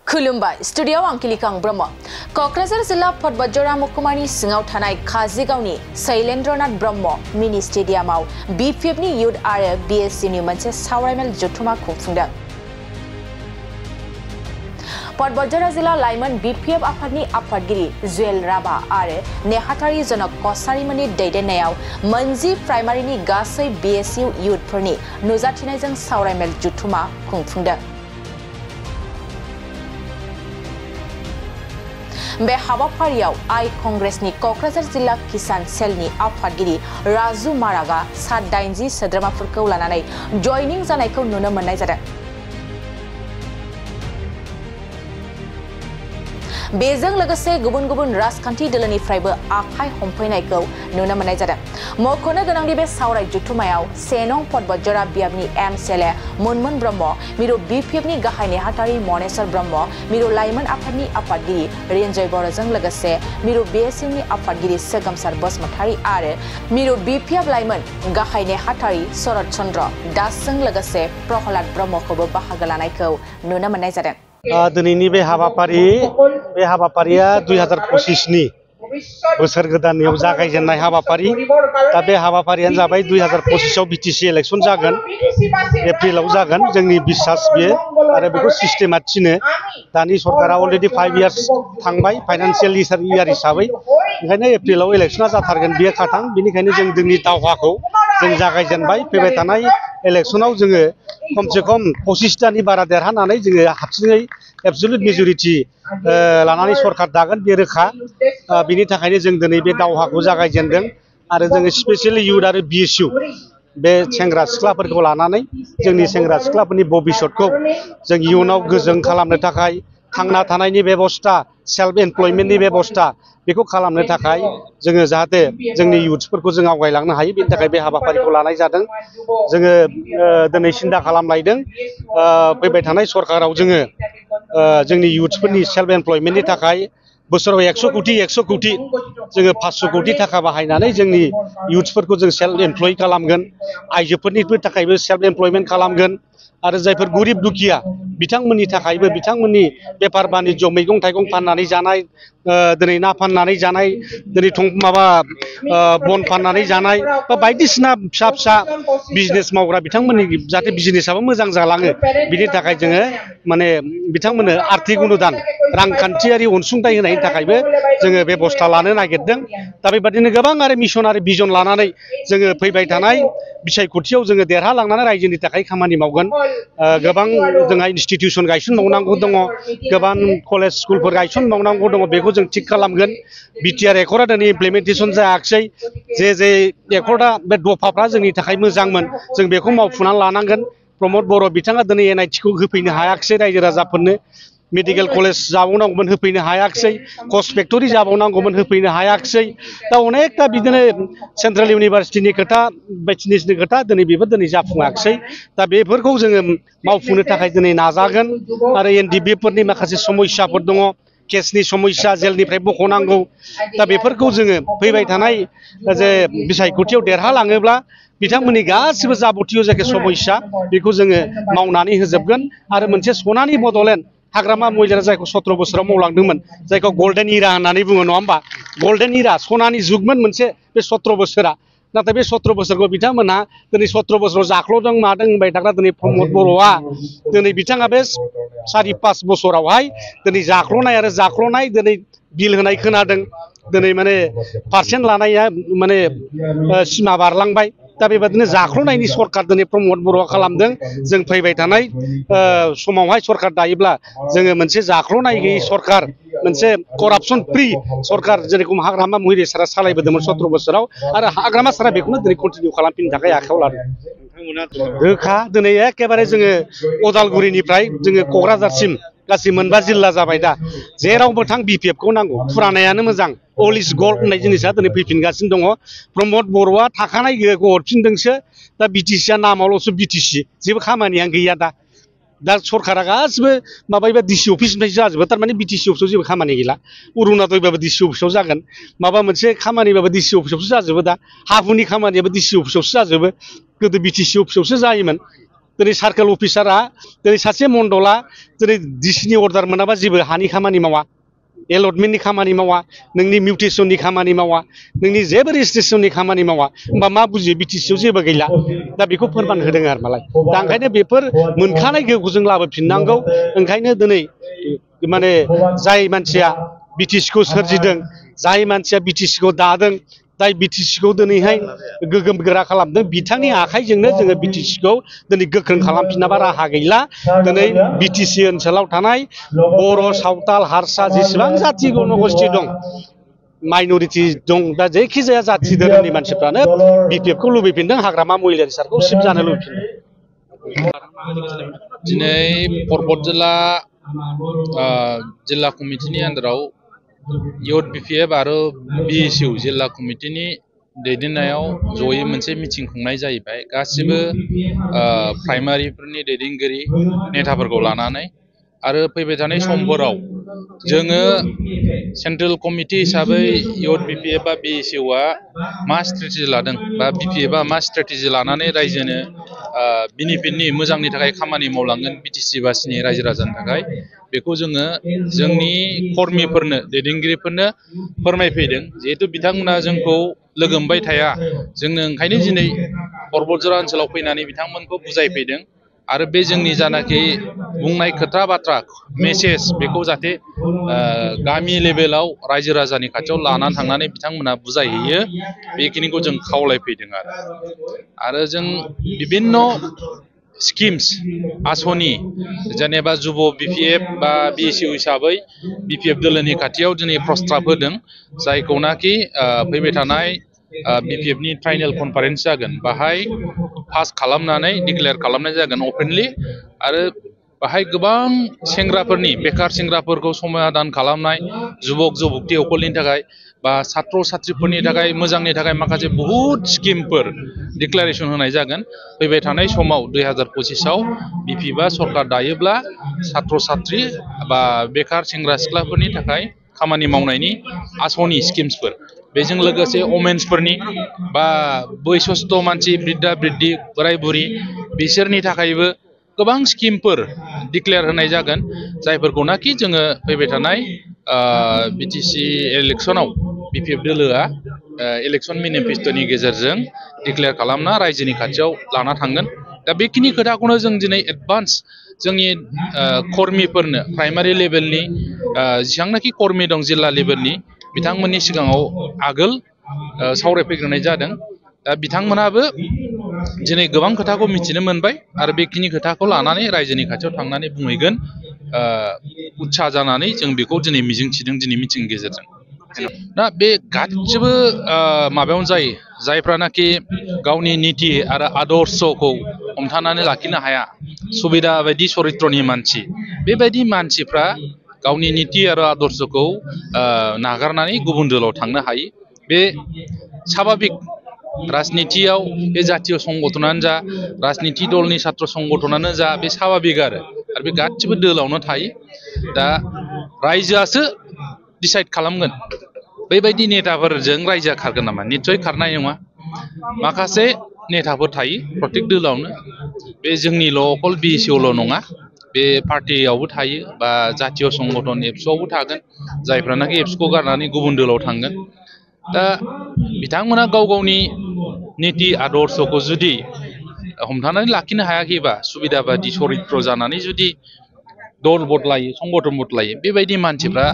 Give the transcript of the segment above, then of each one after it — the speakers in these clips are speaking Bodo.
खुलुमबाय स्टुडियोआव आं किलिकां ब्रह्म कक्राझार जिल्ला फटबजरा महकुमानि सिङाव थानाय काजिगावनि शैलेन्द्रनाथ ब्रह्म मिनि स्टेडियामाव बिपिएफनि युथ आरो बिएससिनि मोनसे सावरायमेल जथुमा खुंफुंदों। फटबजरा जिल्ला लाइमोन बिपिएफ आफादनि आफादगिरि जुएल राभा आरो नेहाथारि जनक कसारिमोननि दैदेननायाव मोनजि प्राइमारिनि गासै बिएसयु युथफोरनि नुजाथिनायजों सावरायमेल जथुमा खुंफुंदों। बे हाबाफारियाव आई कांग्रेसनि कक्राझार जिल्ला किसान सेलनि आफादगिरि राजु मारागा 87 सोद्रोमाफोरखौ लानानै जयनिं जानायखौ नुनो मोननाय जादों। बेजों लोगोसे गुबुन गुबुन राजखान्थि दोलोनिफ्रायबो आखाइ हमफैनायखौ नुनो मोननाय जादों। मख'नो गोनांदि बे सावराय जथुमायाव 1 नं फटबजरा बियाबनि एमसिएलए मुनमुन ब्रह्म, मिरु बिपिएफनि गाहाय नेहाथारि मनेश्वर ब्रह्म, मिरु लाइमोन आफादनि आफादगिरि रिन्जय बर'जों लोगोसे मिरु बिएसइउनि आफादगिरि सोगोमसार बसुमतारी आरो मिरु बिपिएफ लाइमोन गाहाय नेहाथारि शरद चन्द्र दासजों लोगोसे प्रहलाद ब्रह्मखौबो बाहागो लानायखौ नुनो मोननाय जादों। दिनैनि बे हाबाफारिया 2025 नि बोसोर गोदाननियाव जागायजेननाय हाबाफारि। दा बे हाबाफारियानो जाबाय 2025 आव बिटिसि इलेक्शन जागोन, एप्रिलाव जागोन। जोंनि बिसास बेयो आरो बेखौ सिस्टेमा थिनो। दानि सरकारा अलरेडि 5 इयार्स थांबाय फाइनान्सियेल इयार हिसाबै, ओंखायनो एप्रिलाव इलेक्शना जाथारगोन बियो खाथां। बेनिखायनो जों जोंनि दावहाखौ जों जागायजेनबाय। फैबाय थानाय इलेक्शनाव जोङो खमसे खम 25टानि बारा देरहानानै जोङो हाबसिङै एबसुलुट मेजरिटि लानानै सरकार दागोन बे रोखा। बिनि थाखायनो जों दिनै बे दावहाखौ जागायजेनदों आरो जोङो स्पेसियेलि युथ आरो बिएसयु बे सेंग्रा सिख्लाफोरखौ लानानै जोंनि सेंग्रा सिख्लाफोरनि भबिसतखौ जों इयुनाव गोजों खालामनो थाखाय थांना थानायनि बेबस्था, सेल्फ एमप्लयमेन्टनि बेबस्था बेखौ खालामनो थाखाय जोङो जाहाथे जोंनि युथफोरखौ जों आवगायलांनो हायो, बेनि थाखाय बे हाबाफारिखौ लानाय जादों। जोङो दिनै सिन्था खालामलायदों फैबाय थानाय सरकाराव जोङो जोंनि युथफोरनि सेल्फ एमप्लयमेन्टनि थाखाय बोसोराव 100 कोटि जोङो 500 कोटि थाखा बाहायनानै जोंनि युथफोरखौ जों सेल्फ एमप्लय खालामगोन। आइजोफोरनिबो थाखायबो सेल्फ एमप्लयमेन्ट खालामगोन आरो जायफोर गरिब दुखिया बिथांमोननि थाखायबो बिथांमोननि बेफार बानिज्य मैगं थाइगं फाननानै जानाय, दिनै ना फाननानै जानाय, दिनै बन फाननानै जानाय बा बायदिसिना फिसा फिसा बिजनेस मावग्रा बिथांमोननि जाहाथे बिजनेसाबो मोजां जालाङो, बिनि थाखाय जोङो माने बिथांमोननो आर्थिक अनुदान रांखान्थियारि अनसुंथाइ होनायनि थाखायबो जोङो बेबस्था लानो नागिरदों। दा बेबादिनो गोबां आरो मिशन आरो भिजन लानानै जोङो फैबाय थानाय बिसायख'थियाव जोङो देरहालांनानै रायजोनि थाखाय खामानि मावगोन। गोबां जोंहा इनस्टिटिउसन गायसनबावनांगौ दङ, गोबां कलेज स्कुलफोर गायसनबावनांगौ दङ, बेखौ जों थिग खालामगोन। बिटिआर एकर्डआ दिनै इमप्लिमेन्टेसन जायाखिसै, जे एकर्डआ बे दफाफ्रा जोंनि थाखाय मोजांमोन जों बेखौ मावफुंनानै लानांगोन। प्रमद बर' बिथाङा दिनै एनआइटिखौ होफैनो हायाखिसै रायजो राजाफोरनो, मेडिकेल कलेज जाबावनांगौमोन होफैनो हायाखिसै, कच फेक्टरि जाबावनांगौमोन होफैनो हायाखिसै। दा अनेकथा बिदिनो सेन्ट्रेल इउनिभारसिटिनि खोथा बायदिसिनानि खोथा दिनै बेफोर दिनै जाफुङाखिसै। दा बेफोरखौ जोङो मावफुंनो थाखाय दिनै नाजागोन। आरो एनडिबिफोरनि माखासे समस्याफोर दङ, केसनि समस्या, जेलनिफ्राय बख'नांगौ। दा बेफोरखौ जोङो फैबाय थानाय जे बिसायख'थियाव देरहालाङोब्ला बिथांमोननि गासिबो जाबतिय जायखि समस्या बेखौ जोङो मावनानै होजोबगोन। आरो मोनसे सनानि बड'लेण्ड हाग्रामा महिलाया जायखौ 17 बोसोराव मावलांदोंमोन, जायखौ गल्डेन इरा होननानै बुङो नङा होमबा, गल्डेन इरा सनानि जुगमोन मोनसे बे 17 बोसोरा। नाथाय बे 17 बोसोरखौ बिथांमोनहा दिनै 17 बोसोराव जाख्ल'दों मादों होनबाय थाग्रा दिनै प्रमद बर'आ दिनै बिथाङा बे 4-5 बोसोरावहाय दिनै जाख्ल'नाय दिनै बिल होनाय खोनादों। दिनै माने पार्सेन्ट लानाया माने सिमा बारलांबाय। दा बेबादिनो जाख्ल'नायनि सरकार दिनै प्रमद बर'आ खालामदों। जों फैबाय थानाय समावहाय सरकार दायोब्ला जोङो मोनसे जाख्ल'नाय गैयै सरकार, मोनसे करापसन फ्रि सरकार जेरेखम हाग्रामा महिला सारा सालायबोदोंमोन 17 बोसोराव, आरो हाग्रामा सारा बेखौनो दिनै कन्टिनिउ खालामफिननो थाखाय आखायाव लादों। रोखा दिनै एखेबारे जोङो अदालगुरिनिफ्राय जोङो क'क्राझारसिम गासै 9 जिल्ला जाबाय। दा जेरावबो थां बिपिएफखौ नांगौ, फुरानायानो मोजां, अल इज गल्ड होननाय जिनिसा दिनै फैफिनगासिनो दङ। प्रमद बर'आ थाखानाय गोहोखौ हरफिनदोंसो। दा बिटिसिआ नामावल'सो बिटिसि, जेबो खामानियानो गैया। दा सरकारा गासिबो माबायोबा डिसि अफिसनिफ्राय जाजोबो, थारमाने बिटिसि अफिसाव जेबो खामानि गैला। अरुणाचलबाबो डिसि अफिसाव जागोन, माबा मोनसे खामानिबाबो डिसि अफिसावसो जाजोबो। दा हा हुनि खामानियाबो डिसि अफिसावसो जाजोबो, गोदो बिटिसि अफिसावसो जायोमोन। दिनै सार्केल अफिसारा दिनै सासे मण्डला दिनै डिसिनि अर्डार मोनाबा जेबो हानि खामानि मावा एलटमेन्टनि खामानि मावा नोंनि मिउटेसननि खामानि मावा नोंनि जेबो रेजिस्ट्रेसननि खामानि मावा होमबा मा बुजियो बिटिसिआव जेबो गैला दा बेखौ फोरमान होदों आरो मालाय दा ओंखायनो बेफोर मोनखानाय गोहोखौ जों लाबोफिननांगौ ओंखायनो दिनै माने जाय मानसिया बिटिसिखौ सोरजिदों जाय मानसिया बिटिसिखौ दादों जाय बिटिसिखौ दिनैहाय गोगोम गोरा खालामदों बिथांनि आखाइजोंनो जोङो बिटिसिखौ दिनै गोख्रों खालामफिनाबा राहा गैला दिनै बिटिसि ओनसोलाव थानाय बर' सावताल हारसा जेसेबां जाथि जनगोष्ठी दं माइन'रिटि दं दा जायखिजाया जाथि धोरोमनि मानसिफ्रानो बिपिएफखौ लुबैफिनदों हाग्रामा महिलारि सारखौ सिबजानो लुबैफिनदों दिनै परबत जिल्ला कमिटिनि आन्दाराव इउथ बिपिएफ आरो बिएसइउ जिल्ला कमिटिनि दैदेननायाव जयै मोनसे मिटिं खुंनाय जाहैबाय गासिबो प्राइमारिफोरनि दैदेनगिरि नेताफोरखौ लानानै आरो फैबाय थानाय समफोराव जोङो सेन्ट्रेल कमिटि हिसाबै इउथ बिपिएफ बा बिएसइउआ मा स्ट्रेटेजि लादों बा बिपिएफआ मा स्ट्रेटेजि लानानै रायजोनो बेनिफिटनि मोजांनि थाखाय खामानि मावलांगोन बिटिसि बासिनि रायजो राजानि थाखाय बेखौ जोङो जोंनि कर्मिफोरनो दैदेनगिरिफोरनो फोरमायफैदों जिहेतु बिथांमोना जोंखौ लोगो मोनबाय थाया जोंनो ओंखायनो दिनै परबतजरा ओनसोलाव फैनानै बिथांमोनखौ बुजायफैदों आरो बे जोंनि जानाखि बुंनाय खोथा बाथ्रा मेसेज बेखौ जाहाथे गामि लेभेलाव रायजो राजानि खाथियाव लानानै थांनानै बिथांमोना बुजायहैयो बेखिनिखौ जों खावलायफैदों आरो जों बिभिन्न स्किम्स आसनि जेनेबा जुब बिपिएफ बा बिएसइउ हिसाबै बिपिएफ दोलोनि खाथियाव दिनै प्रस्ताब होदों जायखौनाखि फैबाय थानाय बिपिएफनि फाइनेल कनफारेन्स जागोन बाहाय पास खालामनानै डिक्लेयार खालामनाय जागोन अपेनलि आरो बाहाय गोबां सेंग्राफोरनि बेकार सेंग्राफोरखौ समाधान खालामनाय जुबक जुबक्ति अकलनि थाखाय बा छात्र छात्रिफोरनि थाखाय मोजांनि थाखाय माखासे बहुद स्किमफोर डिक्लारेसन होनाय जागोन फैबाय थानाय समाव 2025आव बिपिएफआ सरकार दायोब्ला छात्र छात्रि बा बेकार सेंग्रा सिख्लाफोरनि थाखाय खामानि मावनायनि आसनि स्किम्सफोर बेजों लोगोसे वमेन्सफोरनि बा बैसोस्थ मानसि बृद्धा बृद्धि बोराय बुरि बिसोरनि थाखायबो गोबां स्किमफोर डिक्लेयार होनाय जागोन जायफोरखौनाखि जोङो फैबाय थानाय बिटिसि इलेक्सनाव बिपिएफ दोलोआ इलेक्सन मेनिफेस्ट'नि गेजेरजों डिक्लेयार खालामना रायजोनि खाथियाव लाना थांगोन दा बेखिनि खोथाखौनो जों दिनै एडभान्स जोंनि कर्मिफोरनो प्राइमारि लेभेलनि जेसेबांनाखि कर्मि दं जिल्ला लेभेलनि बिथांमोननि सिगाङाव आगोल सावरायफैग्रोनाय जादों दा बिथांमोनाबो दिनै गोबां खोथाखौ मिथिनो मोनबाय आरो बेखिनि खोथाखौ लानानै रायजोनि खाथियाव थांनानै बुंहैगोन उत्सा जानानै जों बेखौ दिनै मिजिंथिदों दिनै मिटिंनि गेजेरजों दा बे गासिबो माबायावनो जायो जायफ्रानाखि गावनि निति आरो आदर्शखौ हमथानानै लाखिनो हाया सुबिदा बायदि चरित्रनि मानसि बेबायदि मानसिफ्रा गावनि निति आरो आदर्शखौ नागारनानै गुबुन दोलोआव थांनो हायो बे स्वाभाबिक राजनितियाव बे जातीय संगठनानो जा राजनिति दलनि छात्र संगठनानो जा बे स्वाभाबिक आरो बे गासिबो दोलावनो थायो दा रायजोआसो डिसाइड खालामगोन बेबायदि नेताफोरजों रायजोआ खारगोन नामा निस्सय खारनाय नङा माखासे नेताफोर थायो प्रत्येक दोलावनो बे जोंनिल' अकल बिएसइउल' नङा बे पार्टियावबो थायो बा जातीय संगठन एबसुआवबो थागोन जायफ्रानाखि एबसुखौ गारनानै गुबुन दोलाव थांगोन दा बिथांमोना गाव गावनि निति आदर्शखौ जुदि हमथानानै लाखिनो हायाखैबा सुबिदा बादि चरित्र जानानै जुदि दल बदलायो संगठन बदलायो बेबायदि मानसिफ्रा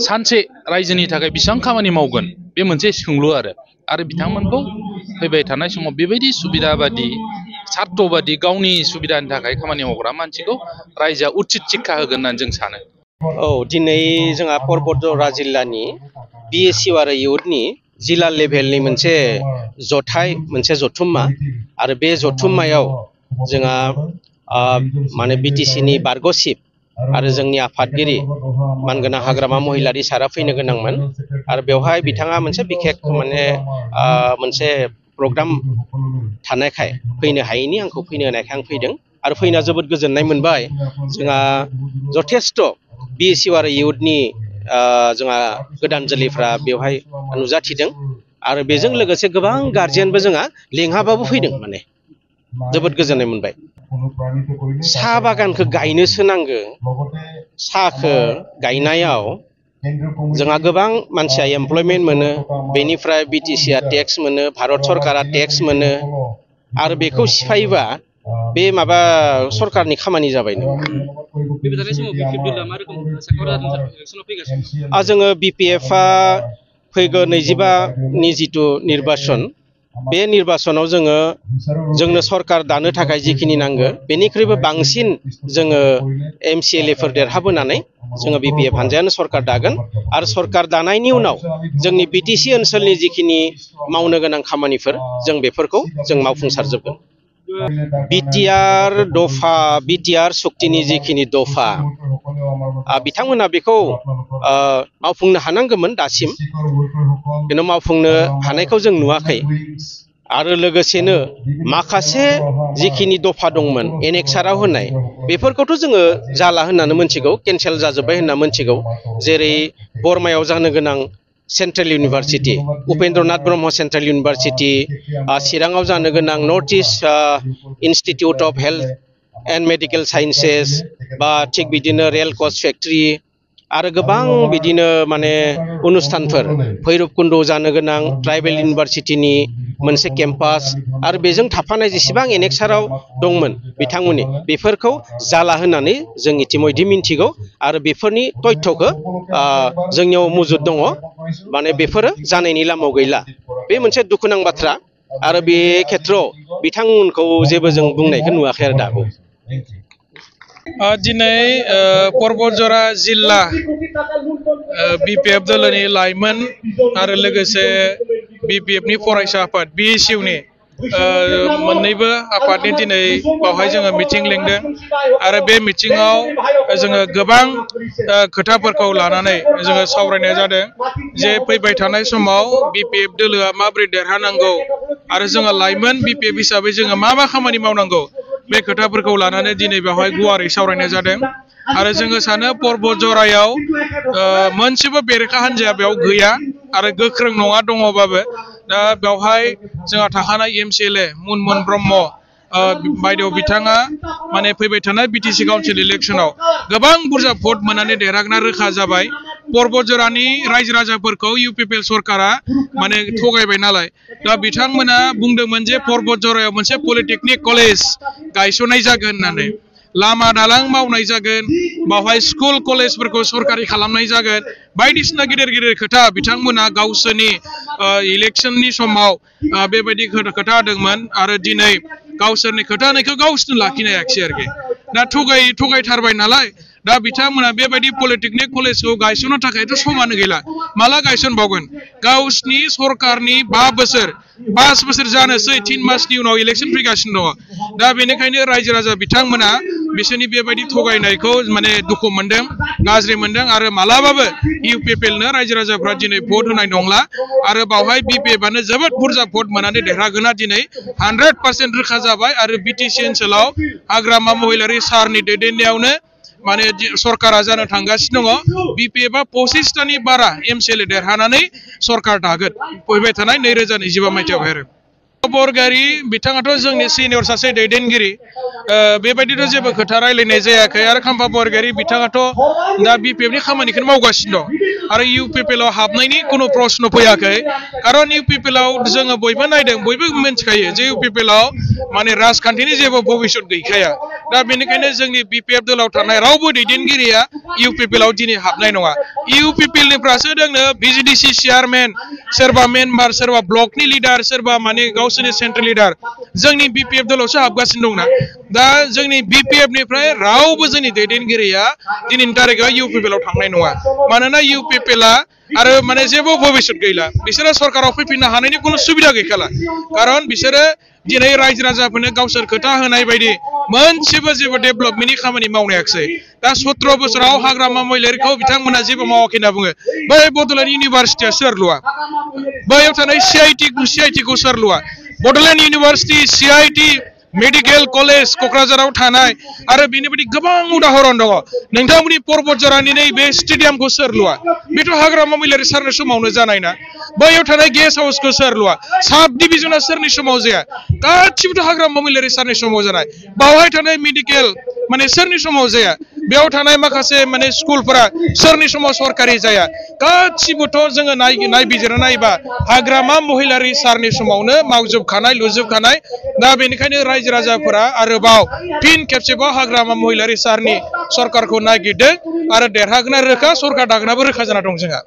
सानसे रायजोनि थाखाय बेसेबां खामानि मावगोन बे मोनसे सोंलु आरो बिथांमोनखौ फैबाय थानाय समाव बेबायदि सुबिदा बादि सार्थ बादि गावनि सुबिदानि थाखाय खामानि मावग्रा मानसिखौ रायजोआ उचित शिक्षा होगोन होननानै जों सानो औ दिनै जोंहा परबतजरा जिल्लानि बिएसइउ आरो इउथनि जिल्ला लेभेलनि मोनसे जथाय मोनसे जथुम्मा आरो बे जथुम्मायाव जोंहा माने बिटिसिनि बारग'सिब आरो जोंनि आफादगिरि मानगोनां हाग्रामा महिलारि सारा फैनो गोनांमोन आरो बेवहाय बिथाङा मोनसे बिखेक माने मोनसे प्रग्राम थानायखाय फैनो हायैनि आंखौ फैनो होनायखाय आं फैदों आरो फैना जोबोद गोजोननाय मोनबाय जोंहा जथेस्थ' बिएसइउ आरो इउथनि जोंहा गोदान जोलैफ्रा बेवहाय नुजाथिदों आरो बेजों लोगोसे गोबां गार्जियानबो जोंहा लेंहाबाबो फैदों माने जोबोद गोजोननाय मोनबाय साहा बागानखौ गायनोसो नांगो साहाखौ गायनायाव जोंहा गोबां मानसिया एमप्लयमेन्ट मोनो बेनिफ्राय बिटिसिआ टेक्स मोनो भारत सरकारा टेक्स मोनो आरो बेखौ सिफायबा बे माबा सरकारनि खामानि जाबाय जोङो बिपिएफआ फैगौ 25 जितु निर्बाचन बे निर्बाचनाव जोंनो सरकार दानो थाखाय जिखिनि नांगो बेनिख्रुइबो बांसिन जोङो एमसिएलएफोर देरहाबोनानै जोङो बिपिएफ हानजायानो सरकार दागोन आरो सरकार दानायनि उनाव जोंनि बिटिसि ओनसोलनि जिखिनि मावनो गोनां खामानिफोर जों बेफोरखौ जों मावफुंसारजोबगोन बिटिआर सक्तिनि जिखिनि दफा बिथांमोना बेखौ मावफुंनो हानांगौमोन दासिम किन्तु मावफुंनो हानायखौ जों नुवाखै आरो लोगोसेनो माखासे जिखिनि दफा दंमोन एनेक्साराव होनाय बेफोरखौथ' जोङो जाला होननानै मोनथिगौ केन्सेल जाजोब्बाय होनना मोनथिगौ जेरै बरमायाव जानो गोनां central university Upendranath Brahma central university चिराङाव जानो गोनां north east institute of health and medical sciences बा थिग बिदिनो रेल कच फेक्ट्रि आरो गोबां बिदिनो माने अनुस्थानफोर भैरबकुन्द जानो गोनां ट्राइबेल इउनिभारसिटिनि मोनसे केम्पास आरो बेजों थाफानाय जेसेबां एनेक्साराव दंमोन बिथांमोननि बेफोरखौ जाला होननानै जों इतिमধ্যे मिन्थिगौ आरो बेफोरनि तथ्यखौ जोंनियाव मौजूद दङ माने बेफोरो जानायनि लामायाव गैला बे मोनसे दुखुनां बाथ्रा आरो बे खेत्रआव बिथांमोनखौ जेबो जों बुंनायखौ नुवाखै आरो दाबो दिनै पर्बतजरा जिल्ला बिपिएफ दलनि लाइमोन आरो लोगोसे बिपिएफनि फरायसा आफाद बिएसइउनि मोननैबो आफादनि दिनै बावहाय जोङो मिटिं लिंदों आरो बे मिटिङाव जोङो गोबां खोथाफोरखौ लानानै जोङो सावरायनाय जादों जे फैबाय थानाय समाव बिपिएफ दोलोआ माबोरै देरहानांगौ आरो जोङो लाइमोन बिपिएफ हिसाबै जोङो मा खामानि मावनांगौ बे खोथाफोरखौ लानानै दिनै बेवहाय गुवारै सावरायनाय जादों आरो जोङो सानो पर्बतजरायाव मोनसेबो बेरेखा हान्जाया बेयाव गैया आरो गोख्रों नङा दङबाबो दा बेवहाय जोंहा थाखानाय एमसिएलए मुनमुन ब्रह्म बायदेव बिथाङा माने फैबाय थानाय बिटिसि काउन्सिल इलेक्सनाव गोबां बुरजा भट मोननानै देरहागोना रोखा जाबाय पर्बतजरानि रायजो राजाफोरखौ इउपिपिएल सरकारा माने थगायबाय नालाय दा बिथांमोना बुंदोंमोन जे पर्बतजरायाव मोनसे पलिटेकनिक कलेज गायसननाय जागोन होननानै लामा दालां मावनाय जागोन बावहाय स्कुल कलेजफोरखौ सरकारि खालामनाय जागोन बायदिसिना गिदिर गिदिर खोथा बिथांमोना गावसोरनि इलेक्शननि समाव बेबायदि खोथा होदोंमोन आरो दिनै गावसोरनि खोथा होनायखौ गावसोरनो लाखिनो हायाखिसै आरोखि दा थगायथारबाय नालाय दा बिथांमोना बेबायदि पलिटेकनिक कलेजखौ गायसननो थाखायथ' समानो गैला माला गायसनबावगोन गावसोरनि सरकारनि 5 बोसोर जानोसै 3 मासनि उनाव इलेक्शन फैगासिनो दङ दा बेनिखायनो रायजो राजा बिथांमोना बिसोरनि बेबायदि थगायनायखौ माने दुखु मोनदों गाज्रि मोनदों आरो मालाबाबो इउपिपिएलनो रायजो राजाफ्रा दिनै भट होनाय नंला आरो बावहाय बिपिएफआनो जोबोद बुरजा भट मोननानै देरहागोना दिनै 100% रोखा जाबाय आरो बिटिसि ओनसोलाव हाग्रामा महिलारि सारनि दैदेननायावनो माने सरकारा जानो थांगासिनो दङ बिपिएफआ 25टानि बारा एमसिएलए देरहानानै सरकार दागोन फैबाय थानाय 2025 मायथाइयावहाय आरो बरगारि बिथाङाथ' जोंनि सिनियर सासे दैदेनगिरि बेबायदिथ' जेबो खोथा रायलायनाय जायाखै आरो खाम्फा बरगारि बिथाङाथ' दा बिपिएफनि खामानिखौनो मावगासिनो दं आरो इउपिपिएलआव हाबनायनि कोनो प्रश्न फैयाखै खारन इउपिपिएलआव जोङो बयबो नायदों बयबो मिन्थिखायो जे इउपिपिएलआव माने राजखान्थिनि जेबो भबिष्यत गैखाया दा बेनिखायनो जोंनि बिपिएफ दलाव थानाय रावबो दैदेनगिरिया इउपिपिएलआव दिनै हाबनाय नङा इउपिपिएलनिफ्रासो दोंनो भिजिडिसि चेयारमेन सोरबा मेम्बार सोरबा ब्लकनि लिडार सोरबा माने गावसोरनि सेन्ट्रेल लिडार जोंनि बिपिएफ दलावसो हाबगासिनो दंना दा जोंनि बिपिएफनिफ्राय रावबो जोंनि दैदेनगिरिया दिनैनि तारिखाव इउपिपिएलआव थांनाय नङा मानोना इउपिपिएलआ आरो माने जेबो भबिष्यत गैला बिसोरो सरकाराव फैफिननो हानायनि कोनो सुबिदा गैखाला खारन बिसोरो दिनै रायजो राजाफोरनो गावसोर खोथा होनाय बायदि मोनसेबो जेबो डेभेलपमेन्टनि खामानि मावनो हायाखै दा 17 बोसोराव हाग्रामा महिलारिखौ बिथांमोना जेबो मावाखै होनना बुङो बै बड'लेण्ड इउनिभारसिटिया सोर लुआ बैयाव थानाय सिआइटिखौ सोर लुआ Bodoland university CIT medical college क'क्राझाराव थानाय आरो बेनि बायदि गोबां उदाहरन दङ नोंथांमोननि पर्बतजरानि नैबे स्टेडियामखौ सोर लुआ बेथ' हाग्रामा महिलारि सारनि समावनो जानाय ना बैयाव थानाय गेस्ट हाउसखौ सोर लुआ साब डिभिजना सोरनि समाव जाया गासिबोथ' हाग्रामा महिलारि सारनि समाव जानाय बावहाय थानाय मेडिकेल माने सोरनि समाव जाया बेयाव थानाय माखासे माने स्कुलफोरा सोरनि समाव सरकारि जाया गासिबोथ' जोङो नायबिजिरना नायबा हाग्रामा महिलारि सारनि समावनो मावजोबखानाय लुजोबखानाय दा बेनिखायनो रायजो राजाफोरा आरोबाव फिन खेबसेबाव हाग्रामा महिलारि सारनि सरकारखौ नागिरदों आरो देरहागोना रोखा सरकार दागोनाबो रोखा जाना दं जोंहा